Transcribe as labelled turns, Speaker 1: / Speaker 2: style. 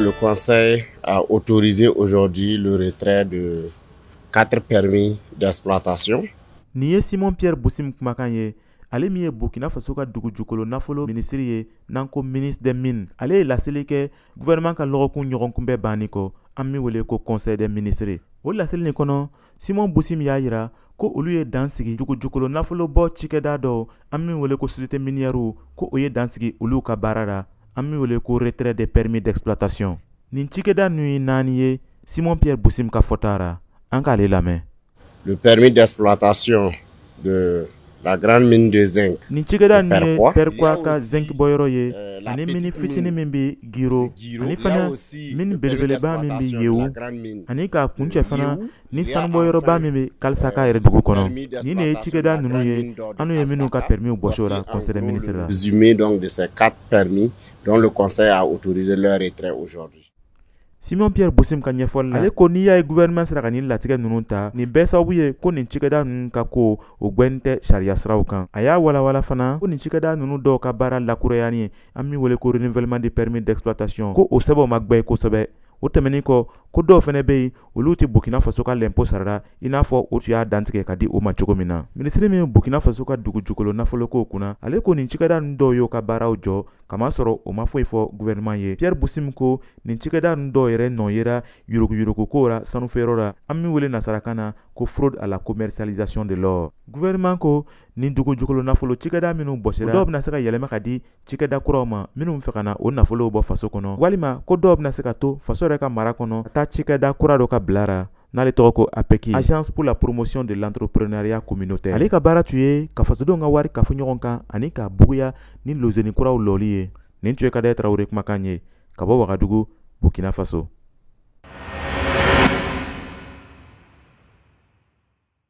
Speaker 1: Le conseil a autorisé aujourd'hui le retrait de quatre permis d'exploitation.
Speaker 2: Nin ye Simon Pierre Boussim kumakan ye, ale min ye Burkina Faso ka dugujukolo nafolo minisiri ye, n'an ko ministre des Mines. Ale ye laseli kɛ gouvernement ka lɔgɔkun ɲɔgɔnkunbɛn banni kɔ, an min wele ko conseil des ministres. O laseli nin kɔnɔ, Simon Boussim y'a yira ko olu ye dan sigi dugujukolo nafolo bɔ cikɛda dɔw, an min wele ko société minière, ko o ye dan sigi olu ka baara la, an min wele ko retrait des permis d'exploitation. Nin cikɛda ninnu ye naani ye, Simon Pierre Boussim ka fɔta ra. An k'ale lamɛn.
Speaker 1: Le permis d'exploitation de la grande mine de zinc.
Speaker 2: Nin cikɛda ninnu ye Perkoa ka zinc bɔyɔrɔ ye, ani mine fitinin min bɛ Giro, ani fana mine belebeleba min bɛ Yewu, ani ka kuncɛ fana ni sanubɔyɔrɔba min bɛ Kalisaka yɛrɛ dugu kɔnɔ. Nin de ye cikɛda ninnu ye, anw ye minnu ka permis bɔsi o la conseil des ministres la.
Speaker 1: Résumé donc de ces quatre permis dont le conseil a autorisé leur retrait aujourd'hui.
Speaker 2: Simon Pierre Boussim ka ɲɛfɔli la, ale ko n'i y'a ye gouvernement sera ka nin latigɛ ninnu ta, nin bɛɛ sababu ye ko nin cikɛda ninnu ka ko o gwɛn tɛ sariya siraw kan. A y'a walawala fana ko nin cikɛda ninnu dɔw ka baara lakurayani, an min wele ko renouvellement de permis d'exploitation, ko o sɛbɛnw ma gwɛ kosɛbɛ. O tɛmɛnen kɔ, ko dɔw fana bɛ yen, olu tɛ Burkina Faso ka lɛnpo sarala i n'a fɔ o tun y'a dantigɛ ka di o ma cogo min na. Minisiri min Burkina Faso ka dugujukolo nafolokow kunna, ale ko nin cikɛda ninnu dɔw y'o ka baaraw jɔ, kamasɔrɔ o ma foyi fɔ gouvernement ye. Pierre Boussim ko nin cikɛda ninnu dɔw yɛrɛ nɔ yera yuruguyurugu ko la sanufeereyɔrɔ la, an min wele nasarakan na ko fraude à la commercialisation de l'or. Gouvernement ko nin dugujukolo nafolo cikɛda minnu bɔsira, dɔw bɛna se ka yɛlɛma ka di cikɛda kuraw ma minnu fɛ ka na o nafolow bɔ faso kɔnɔ, walima ko dɔw bɛna se ka to faso yɛrɛ ka mara kɔnɔ ka taa cikɛda kura dɔ ka bila ra, n'ale tɔgɔ ko APECI, Agence pour la promotion de l'entrepreneuriat communautaire. Ale ka baara tun ye ka fasodenw ka wari kafo ɲɔgɔn kan ani ka buguya ni lozeni kuraw lɔli ye. Nin tun ye Kadɛ Tarawele kumakan ye ka bɔ Wagadugu, Burkina Faso.